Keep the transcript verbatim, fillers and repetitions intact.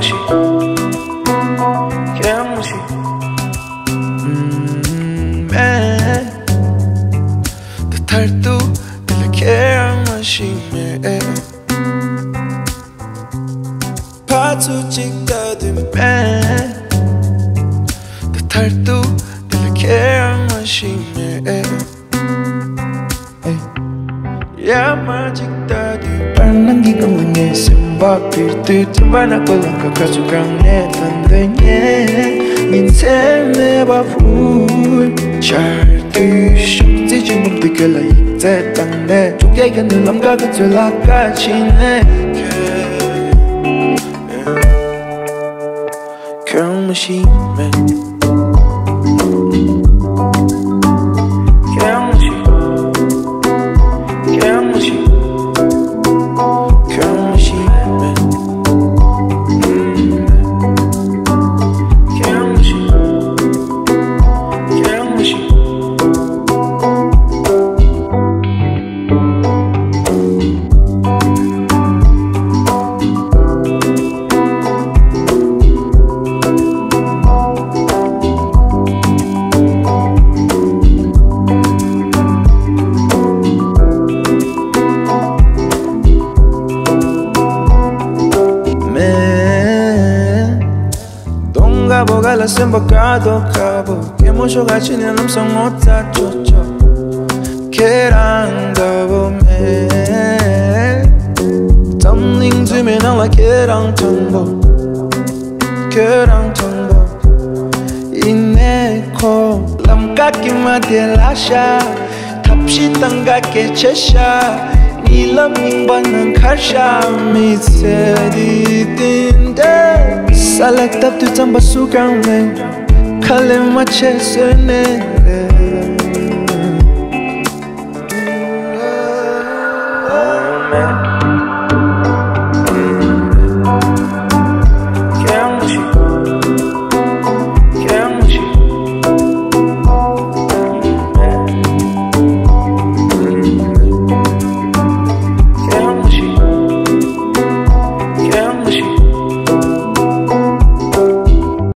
ཤེས། ཁྱེད་རང་མ་ཤེས། ཨུམ། མེད། ད་མཐར་ཐུག་འདི་ལ་ཁྱེད་རང་མ་ཤེས་མེད། ཕར་ཚུར་གཅིག་ལྟ་དུས་མེད། ད་མཐར་ཐུག་འདི་ལ་ཁྱེད་རང་མ་ཤེས་མེད། ཡ་མ་གཅིག་ལྟ་དུས་བར་སྣང་གི་སྒང་ལ་ངའི་སེམས་པ་འཕུར་དུས། སེམས་པ་ནག་པོ་ལམ་ཁ་ག་ཚོད་གང་ནས་ཐོན་འདོད་ངས་ཉིན་མཚན་མེད་པར་འཕུར། ཆར་དུས་ཤོག་རྩི་ཆེན་པོ་འདི་ཁྱོད་ལ་ཡིག་ཚད་བཏང་ནས། འབྲུག་རྒྱལ་ཁ་ནས་ལམ་ཁ་ག་ཚོད་ལ་ཁ་ཕྱིན་ནས། ཁྱོད་རང་མ་ཤེས་མེད། ཁྱོད་རང་མ་ཤེས། ཁྱོད་རང་མ་ཤེས། ཁྱོད་རང་མ་ཤེས་མེད། ཁྱོད་རང་མ་ཤེས། ཁྱོད་རང་མ་ཤེས། མེད། གདོང་དཀར་པོ་ག་ལ་སེམས་པ་དཀར་མདོག་དཀར་པོ། སྐྱེད་མོས་ཤོག་ག་ཕྱིན་ནས་ལམ་སང་ངོ་ཚ་ཆོག་ཆོག་ཁྱེད་རང་འདྲ་བོ་མེད། འཛམ་གླིང་རྫུན་མའི་ནང་ལ་ཁྱེད་རང་དྲང་པོ། ཁྱེད་རང་དྲང་པོ། ཡིན་ནའི་ཁོ་ལམ་ཀ་གི་མ་དེ་ལ་ཤ། ཐབས་ཤེས་བཏང་ག་སྐད་ཆ་བཤད། གཉིད་ལམ་རྙིང་པ་ནང་ཁར་ཤ། མི་ཚེ་འདི་བདེན་བདེན། ས་ལ་བཏབ་དུས་རྩམ་པ་སུ་གང་མེད། ཁ་ལས་མ་ཆད་བཟོས་ནས།